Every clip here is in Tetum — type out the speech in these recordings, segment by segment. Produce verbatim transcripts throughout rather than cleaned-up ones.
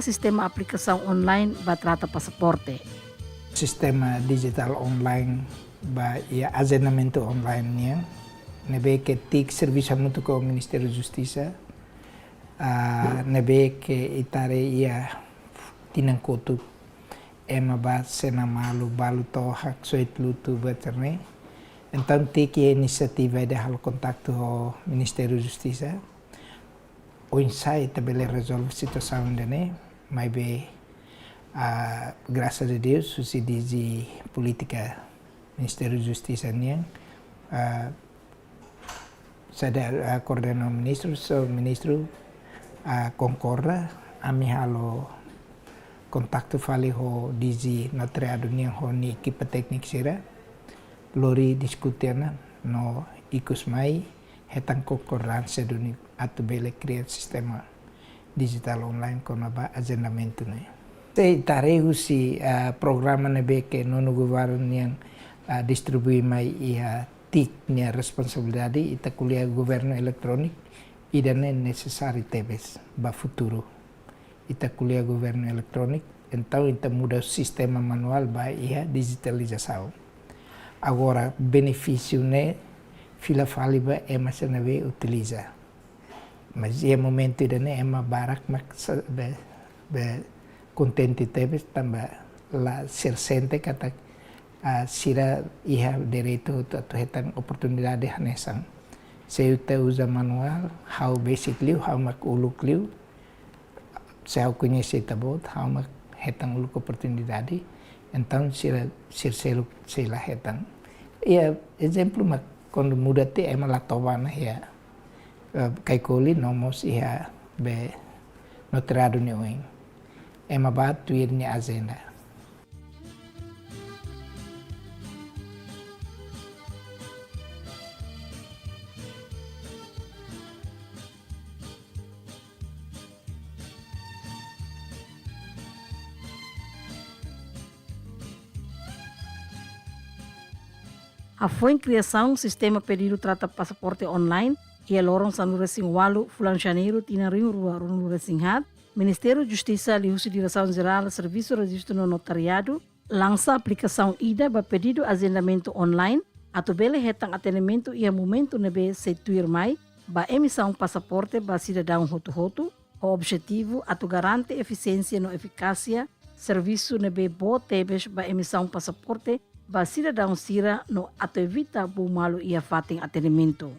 sistema aplikasaun online ba trata pasaporte. Sistema dijitál online ba iha ajendamentu online nian, ne'ebé ke TIC servisu hamutuk ho Ministériu Justisa, ah, ne'ebé ke ita haree iha tinan kotuk ema ba sena malu balu to'o haksoit lutu ba terne. Entaun TIC iha inisiativa ida halo kontaktu ho Ministériu Justisa. Oinsá ita bele rezolve situasaun ida-ne'e, maibé, ah, grasas a Deus, husi DG Polítika Ministériu Justisa nian, ah, sei, ah, koordena ho ministru, so ministru, ah, konkorda, ami halo kontaktu fali ho DG Notariadu nian ho nia ekipa tékniku sira, lori diskute ona no ikus mai hetan konkordánsia duni atu bele kria sistema dijitál online kona-ba ajendamentu ne'e. Se ita haree husi, ah, programa ne'ebé ke nonu governu nian, ah, distribui mai iha TIC nia responsabilidade, ita ko'alia governu eletróniku, ida-ne'e nesesáriu tebes ba futuru. Ita ko'alia governu eletróniku, entaun ita muda sistema manuál ba iha dijitalizasaun. Agora, benefísiu ne'e fila fali ba ema sira ne'ebé utiliza. Mas iha momentu ida-ne'e ema barak mak sa-, be, be kontente tebes tanba la sira sente katak, ah, sira iha direitu atu, atu hetan oportunidade hanesan. Se ita uza manuál, ha'u besik liu, ha'u mak uluk liu, se ha'u koñese ita-boot, ha'u mak hetan uluk oportunidade, entaun sira, sira seluk sei la hetan. Iha ezemplu mak kuandu muda tiha ema la toba ona iha, eh, Caicoli no mós iha be Notariadu nia oin. Ema bá tuir nia ajenda. Hafoin kriasaun sistema pedidu trata pasaporte online, iha loron sanulu-resin-ualu fulan Janeiru tinan rihun rua ruanulu-resin-haat, Ministériu Justisa liuhusi Diresaun Jerál Servisu Rejistu no Notariadu lansa aplikasaun ida ba pedidu ajendamentu online, atu bele hetan atendimentu iha momentu ne'ebé sei tuir mai ba emisaun pasaporte ba sidadaun hotu-hotu, ho objetivu atu garante efisiénsia no efikásia servisu ne'ebé boot tebes ba emisaun pasaporte ba sidadaun sira no atu evita buat malu iha fatin atendimentu.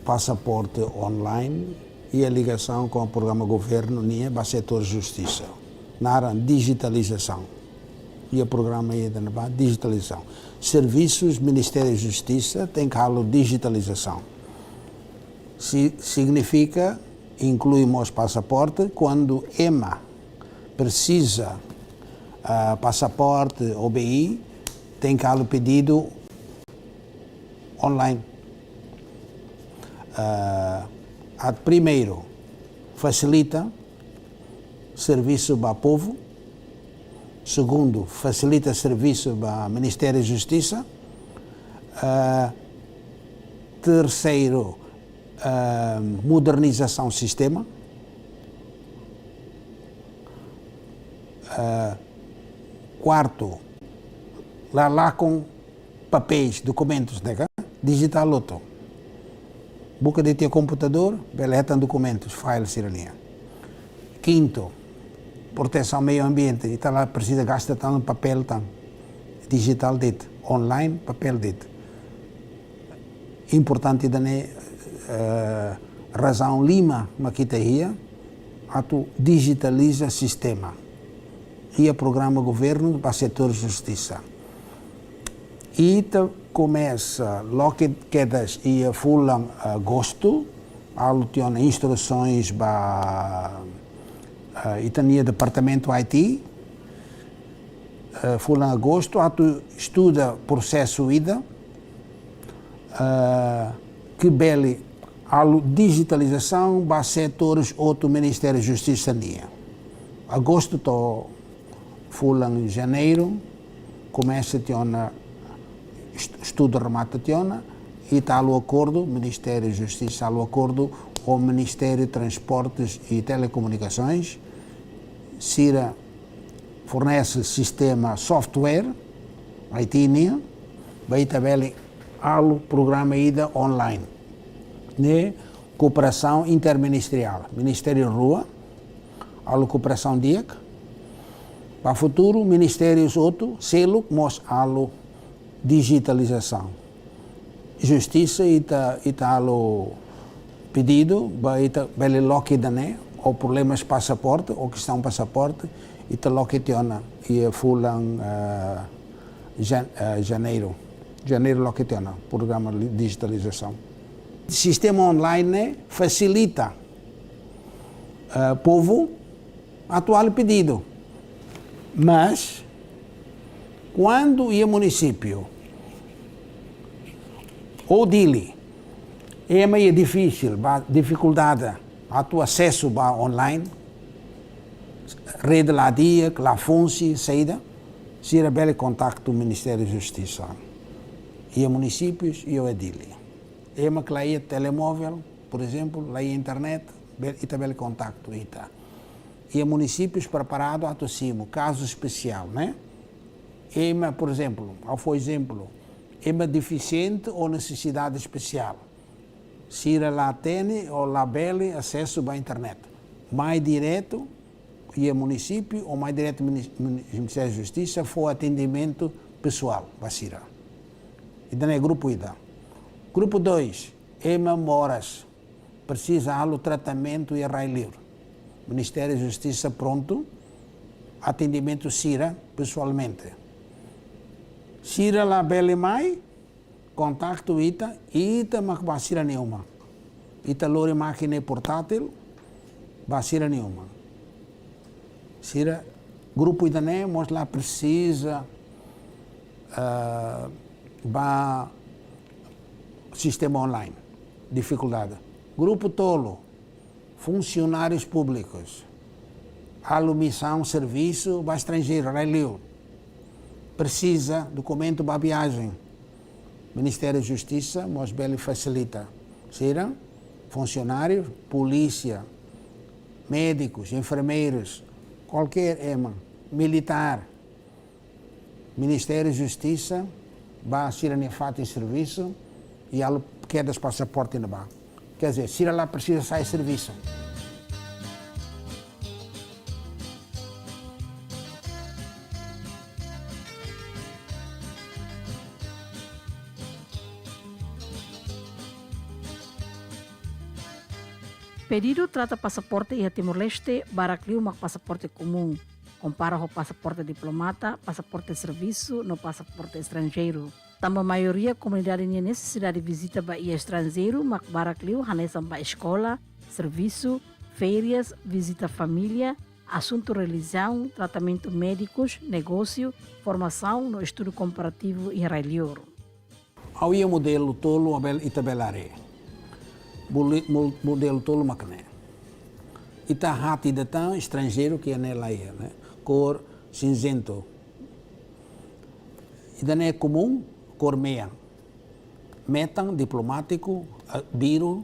Pasaporte online iha ligasaun ho programa governu nian ba setór justisa. Naran dijitalizasaun. Iha programa ida ne'ebá dijitalizasaun. Servisus Ministériu Justisa tenke halo dijitalizasaun. Si-, signifika inklui mós pasaporte, kuandu ema presiza, ah, pasaporte ou BI, tenke halo pedidu online. Ah, atu primeiru, fasilita servisu ba povu. Segundu, fasilita servisu ba Ministériu Justisa. Ah, terseiru, ah, modernizasaun sistema. Ah, kuartu, la lakon papéis, dokumentus, ne'e ka? Dijitál hotu. Buka de'it iha komputadór, bele hetan dokumentus, files sira-nian. Kintu, protesaun meiu ambiente, ita la presiza gasta tan papél tan. Dijitál de'it, online, papél de'it. Importante ida-ne'e, eh, razaun lima mak ita iha atu dijitaliza sistema. Iha programa governu ba setór justisa. Ita komesa loke kedas iha fulan agostu, halo tiha ona instrusoens ba, eh, ita-nia departamentu I T, eh, fulan agostu, atu estuda prosesu ida, eh, ke bele halo dijitalizasaun ba setór hotu Ministériu Justisa nian. Agostu to'o fulan Janeiru, komesa tiha ona est-, estudu remata tiha ona, ita halo akordu, Ministériu Justisa halo akordu ho Ministériu Transportes i Telekomunikasoens, sira fornese sistema software, I T nian, ba ita bele halo programa ida online. Ne'e kooperasaun interministeriál, ministériu rua halo kooperasaun di'ak. Ba futuru, ministérius hotu seluk mós halo dijitalizasaun. Justisa, ita, ita halo pedidu ba ita bele loke ida-ne'e, ou problemas pasaporte, ou kestaun pasaporte, ita loke tiha ona iha fulan, eh, jan-, eh, janeiru. Janeiru loke tiha ona programa li-, dijitalizasaun. Sistema online ne'e fasilita, eh, povu atu halo pedidu. Mas, kuandu iha munisípiu ou Dili, ema iha difisil, ba difikuldade atu asesu ba online, rede la di'ak, la funsi, saida, sira bele kontaktu Ministériu Justisa. Iha munisípius, iha Dili. Ema ke la iha telemóvel, por ezemplu, la iha internet, be-, ita bele kontaktu ita. Iha munisípius preparadu atu simu, kazu espesiál, ne'e? Ema, por ezemplu, ha'u fó ezemplu, ema defisiente ou nesesidade espesiál. Sira la tene ou la bele asesu ba internet. Mai diretu iha munisípiu ou mai diretu mini-, mini-, Ministériu Justisa fó atendimentu pesoál ba sira. Ida-ne'e grupu ida. Grupu dois, ema moras, presiza halo tratamentu iha rai-li'ur. Ministériu Justisa prontu atendimentu sira pesoalmente. Sira la bele mai, kontaktu ita, ita mak ba sira-nia uma. Ita lori mákina portátil ba sira-nia uma. Sira, grupu ida-ne'e mós la presiza, eh, ba sistema online. Difikuldade. Grupu tolu, funsionárius públikus. Halo misaun servisu ba estranjeiru, rai-li'ur. Presiza dokumentu ba viajen. Ministériu Justisa mós bele fasilita. Sira, funsionáriu, polísia, médikus, enfermeirus, kualkér ema, militár. Ministériu Justisa ba sira-nia fatin servisu i halo kedas pasaporte ne'ebá. Quer dizer, sira la presiza sai servisu. Pedidu trata pasaporte iha Timor-Leste barak liu mak pasaporte komún, kompara ho pasaporte diplomata, pasaporte servisu, no pasaporte estranjeiru. Tanba maioria komunidade nia nesesidade vizita ba iha estranjeiru mak barak liu hanesan ba eskola, servisu, férias, vizita família, asuntu relijiaun, tratamentu médikus, negósiu, formasaun no estudu komparativu iha rai-li'ur. Ha'u iha modelu tolu, abel, ita bele haree. Bole-, mo-, modelu tolu mak ne'e. Ita hatete tan estranjeiru ke iha ne'e la iha, ne'e? Kór sinzentu. Ida-ne'e komún, kór mean. Metan, diplomátiku, eh, biru,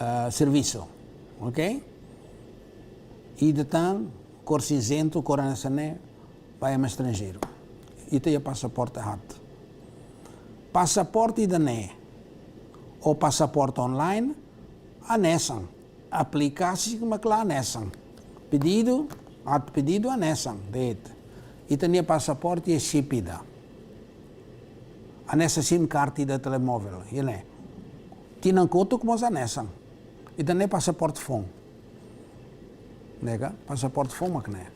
eh, servisu. Oke? Ida tan, kór sinzentu, kór hanesan ne'e, ba ema estranjeiru. Ita iha pasaporte haat. Pasaporte ida-ne'e, ou pasaporte online, hanesan. Aplikasaun mak la hanesan. Pedidu, atu pedidu hanesan de'it. Ita-nia pasaporte iha xip ida. Hanesan sim card ida telemóvel, iha ne'e. Tinan kotuk mós hanesan. Ida-ne'e pasaporte foun. Ne'e ka? Pasaporte foun mak ne'e.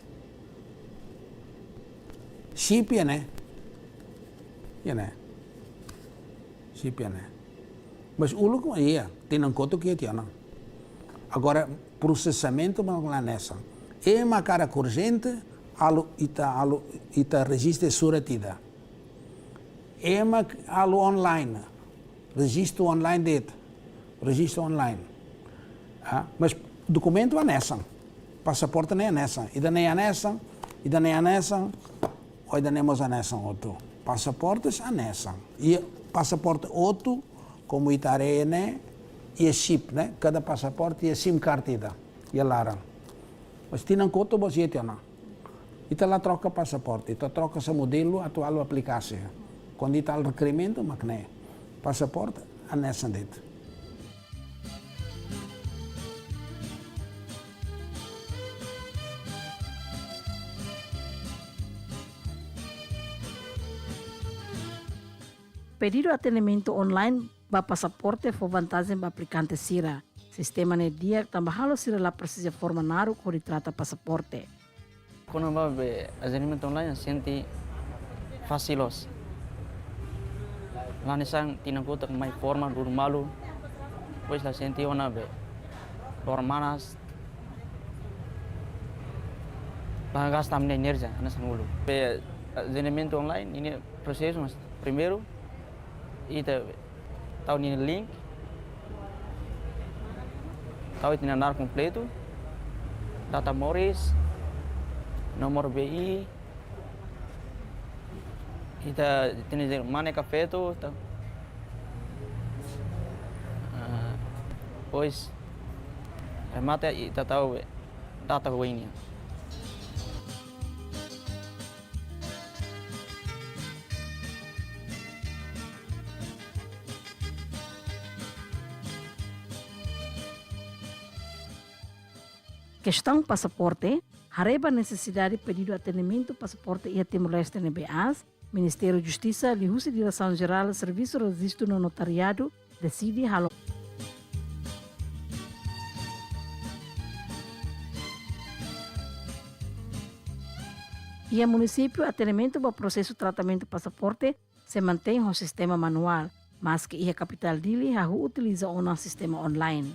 Xip iha ne'e. Iha ne'e. Xip iha ne'e. Mas uluk mak iha, tinan kotuk iha tiha ona. Agora, prosesamentu mak la hanesan. Ema hakarak urjente, halo ita, halo ita rejista surat ida. Ema halo online, rejistu online de'it, rejistu online. Ah, mas dokumentu hanesan. Pasaporte ne'e hanesan, ida-ne'e hanesan, ida-ne'e hanesan, ou ida-ne'e mós hanesan hotu. Pasaportes hanesan. I pasaporte hotu, komu ita haree ne'e, Iha chip, ne'e? Kada pasaporte iha SIM card ida iha laran. Mas tinan kotuk bos iha tiha ona. Ita la troka pasaporte, ita troka só modelu atu halo aplikasaun. Kuandu ita halo rekerimentu, mak ne'e. Pasaporte, hanesan de'it. Pedidu atendimentu online ba pasaporte fó vantajen ba aplikante sira. Sistema ne'e di'ak tanba halo sira la presiza forma naruk hodi trata pasaporte. Kona-ba be atendimentu online sente fasil loos. La hanesan tinan kotuk mai forma dudu malu. Depois la sente ona be loron manas. La gasta ami-nia enerjia hanesan uluk. Be atendimentu online ne'e prosesu, mas primeiru ita tau ninia link, tau ita-nia naran kompletu, data moris, nomor B I, ita-nia mane ka feto, ta. Ah, depois remata ita tau data wenia. Kestaun pasaporte, haree ba nesesidade pedidu atendimentu pasaporte iha Timor-Leste ne'ebé aas, Ministériu Justisa liuhusi Diresaun Jerál Servisu Rejistu no Notariadu deside halo. Iha munisípiu, atendimentu ba prosesu tratamentu pasaporte sei mantein ho sistema manuál, maske iha kapitál Dili hahú utiliza ona sistema online.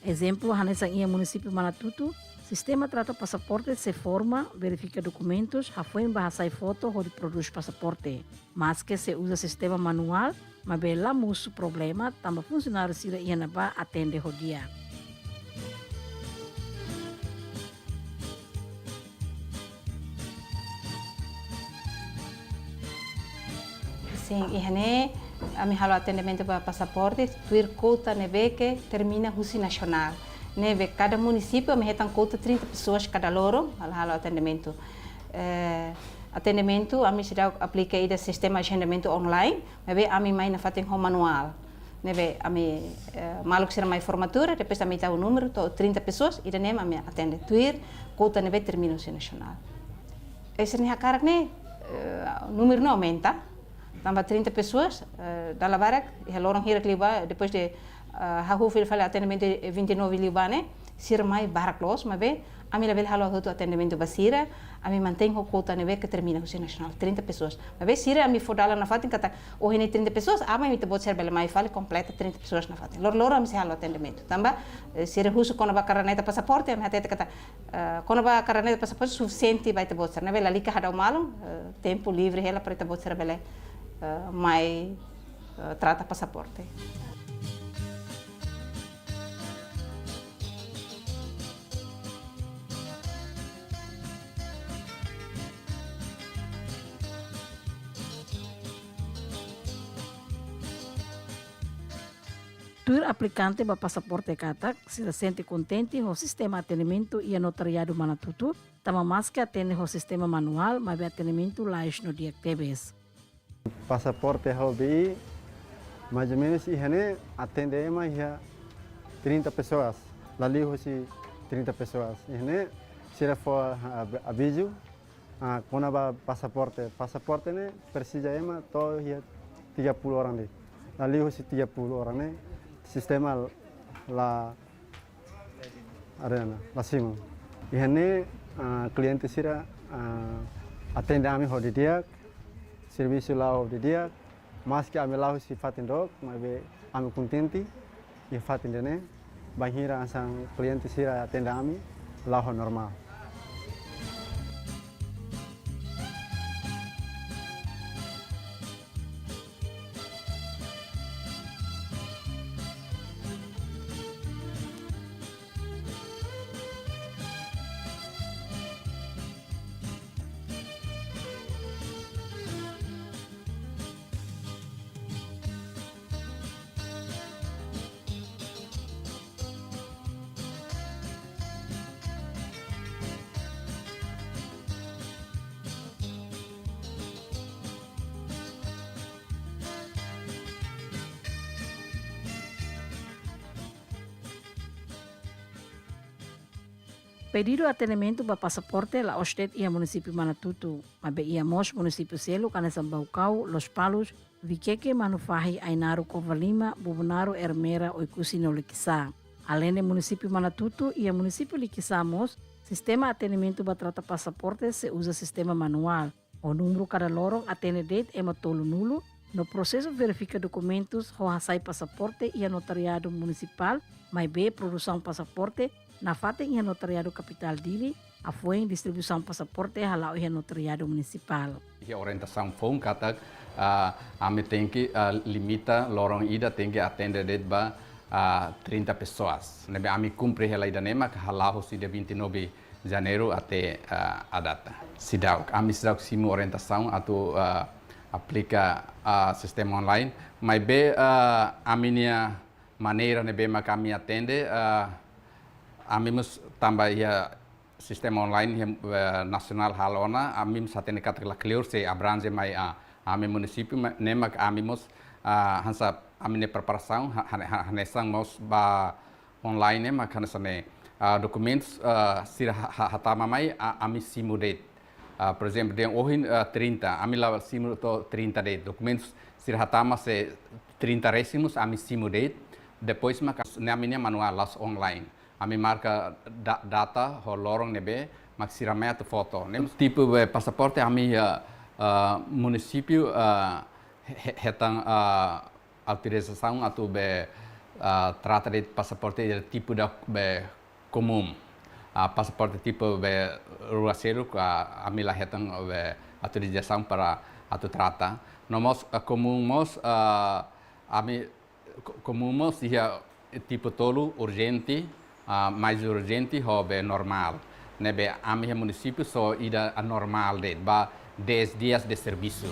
Ezemplu, hanesan iha munisípiu Manatutu, sistema trata pasaporte sei forma, verifika dokumentus, hafoin ba hasai foto hodi prodús pasaporte. Maske sei uza sistema manuál, maibé la mosu problema, tanba funsionáriu sira iha ne'ebá atende ho di'ak. Sin, iha ne'e ami halo atendimentu ba pasaporte, tuir kuota ne'ebé ke termina husi nasionál. Ne'ebé kada munisípiu ami hetan kuota trinta pessoas kada loron, halo, halo atendimentu. Eh, atendimentu, ami seidauk aplika ida sistema agendamentu online, maibé ami mai nafatin ho manuál. Ne'ebé ami, eh, maluk sira mai formatura, depois ami tau númeru, to'o trinta pessoas, ida-ne'e mak ami atende. Tuir kuota ne'ebé termina husi nasionál. Hanesan ne'e hakarak ne'e, eh, númeru ne'e aumenta, tanba trinta pessoas, eh, dala barak, iha loron hirak liubá, depois de, eh, hahú fila fali atendimentu, eh, vinte e nove liubá ne'e, sira mai barak loos, maibé ami labele halo hotu atendimentu ba sira, ami mantein ho kuota ne'ebé ke termina husi nasionál, trinta pessoas. Maibé sira ami fó dalan nafatin katak, ohin ne'e trinta pessoas, aban ita-boot sira bele mai fali kompleta trinta pessoas nafatin. Loroloron ami sei halo atendimentu. Tanba, eh, sira husu kona-ba karneta pasaporte, ami hatete katak, eh, kona-ba karneta pasaporte sufisiente ba ita-boot sira. Ne'ebé lalika hadau malu, eh, tempu livre hela para ita-boot sira bele, eh, mai, eh, trata pasaporte. Tuir aplikante ba pasaporte katak, sira sente kontente ho sistema atendimentu iha Notariadu Manatutu, tanba maske atende ho sistema manuál, maibé atendimentu lais no di'ak tebes. Pasaporte ho B I, mais ou menos iha ne'e atende ema iha trinta pessoas, la liu husi trinta pessoas. Iha ne'e sira fó, ah, avizu, ah, kona-ba pasaporte. Pasaporte ne'e presiza ema to'o iha tiga puluh orang de'it. La liu husi tiga puluh orang ne'e sistema la, haree ona, la simu. Iha ne'e, ah, kliente sira, ah, atende ami ho didi'ak, servisu la'o ho didi'ak, maske ami la'o husi fatin dook, maibé ami kontente, Iha fatin ida-ne'e, bainhira hanesan kliente sira atende ami, la'o ho normál. Pedidu atendimentu ba pasaporte la'ós de'it iha munisípiu Manatutu, maibé iha mós munisípiu seluk hanesan Baucau, Lospalos, Viqueque, Manufahi, Ainaro, Covalima, Bobonaro, Ermera, Oekusi no Likisá. Aleinde munisípiu Manatutu, iha munisípiu Likisá mós, sistema atendimentu ba trata pasaporte sei uza sistema manuál. Ho númeru kada loron atende de'it ema tolunulu, no prosesu verifika dokumentus ho hasai pasaporte iha notariadu munisipál, maibé produsaun pasaporte nafatin iha notariadu kapitál Dili, hafoin distribuisaun pasaporte hala'o iha notariadu munisipál. Iha orientasaun foun katak, ah, ami tenke, ah, limita loron ida tenke atende de'it ba, ah, trinta pessoas. Ne'ebé ami kumpre hela ida-ne'e mak hala'o husi dia vinte e nove Janeiru até, ah, à data. Seidauk, ami seidauk simu orientasaun atu, ah, aplika, ah, sistema online. Maibé, ah, ami-nia maneira ne'ebé mak ami atende, ah, ami mós tanba iha sistema online iha, eh, nasionál halo ona, ami mós hatene katak la kleur se abrange mai, ah, ami munisípiu, ma-, ne'e mak ami mós, ah, hanesan ami-nia preparasaun, ha-, ha-, ha-, hanesan mós ba online ne'e mak hanesan ne'e. Ah, dokumentus, ah, sira ha-, ha-, hatama mai, ah, ami simu de'it. Ah, por ezemplu, dehan ohin, ah, trinta, ami la simu to'o trinta de'it. Dokumentus sira hatama se trinta resin mós ami simu de'it. Depois mak ne'e ami-nia manuál la'ós online. Ami marka da-, data ho loron ne'ebé mak sira mai atu foto. Ne'e tipu be pasaporte ami, ah, ah, munisípiu, ah, he-, he-, hetan, ah, autorizasaun atu be, ah, trata de'it pasaporte ida tipu ida be komún. Ah, pasaporte tipu be rua seluk, ah, ami la hetan be autorizasaun para atu trata. No mós, ah, komún mós, ah, ami ko-, komún mós iha tipu tolu urjente, ah, mais urjente ho be normál. Ne'ebé ami iha munisípiu só ida normál de'it, ba dez dias de servisu.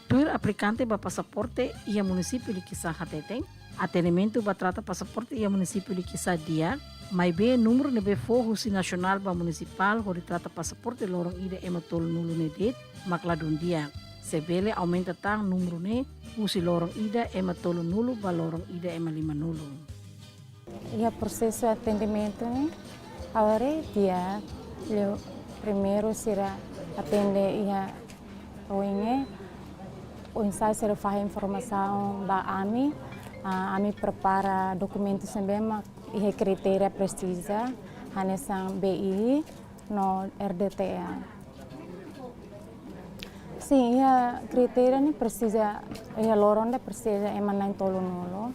Tuir aplikante ba pasaporte iha munisípiu Likisá hateten, atendimentu ba trata pasaporte iha munisípiu Likisá di'ak, maibé númeru ne'ebé fó husi nasionál ba munisipál hodi trata pasaporte loron ida ema tolunulu ne'e de'it mak ladún di'ak. Se bele aumenta tan númeru ne'e husi loron ida ema tolunulu ba loron ida ema limanulu. Iha prosesu atendimentu ne'e, agora di'ak, liu primeiru sira atende iha oin ne'e, oinsá sira fahe informasaun ba ami, ah, ami prepara dokumentus ne'ebé mak iha kritéria presiza, hanesan B I no R D T A. Sin, iha kritéria ne'e presiza, iha loron ida presiza ema na'in tolunulu.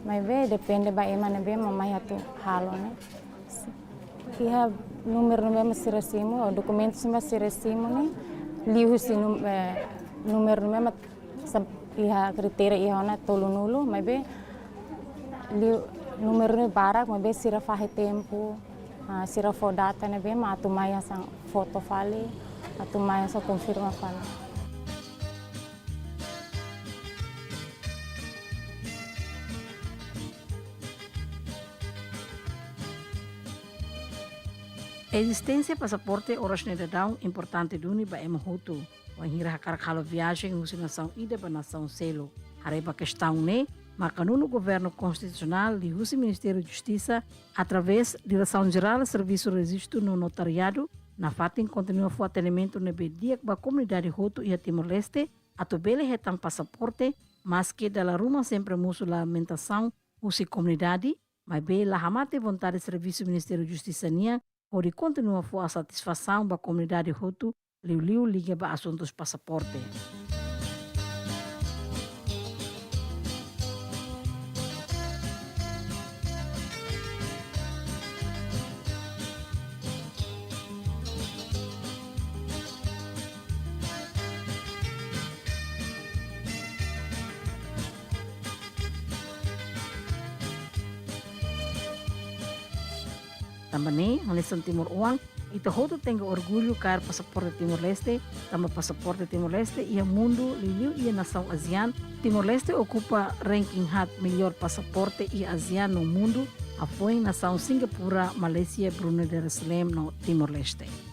Maibé depende ba ema ne'ebé mak mai atu halo ne'e. Iha númeru ne'ebé mak sira simu, ou dokumentus ne'ebé mak sira simu ne'e, liu husi num-, eh, númeru ne'ebé mak sam-, iha kritéria iha ona tolunulu, maibé liu númeru ne'e barak, maibé sira fahe tempu, ah, sira fó data ne'ebé mak atu mai hanesan foto fali, atu mai hanesan konfirma fali. Ezisténsia pasaporte oras ne'e daudaun importante duni ba ema hotu, wainhira hakarak halo viajen husi nasaun ida ba nasaun seluk. Haree ba kestaun ne'e, maka nonu Governu Konstitusionál liuhusi Ministériu Justisa, através Diresaun Jerál Servisu Rejistu no Notariadu, nafatin kontinua fó atendimentu ne'ebé di'ak ba komunidade hotu iha Timor-Leste, atu bele hetan pasaporte, maski dala ruma sempre mosu lamentasaun husi komunidade, maibé la hamate vontade servisu Ministériu Justisa nian hodi kontinua fó satisfasaun ba komunidade hotu, liuliu liga ba asuntus pasaporte. Tanba ne'e, hanesan timoroan, ita hotu tenke orgullu kaer pasaporte Timor-Leste, tanba pasaporte Timor-Leste iha mundu, liuliu iha nasaun ASEAN, Timor-Leste okupa ranking haat melhor pasaporte iha ASEAN no mundu, hafoin nasaun Singapura, Malázia, Brunei Darussalam no Timor-Leste.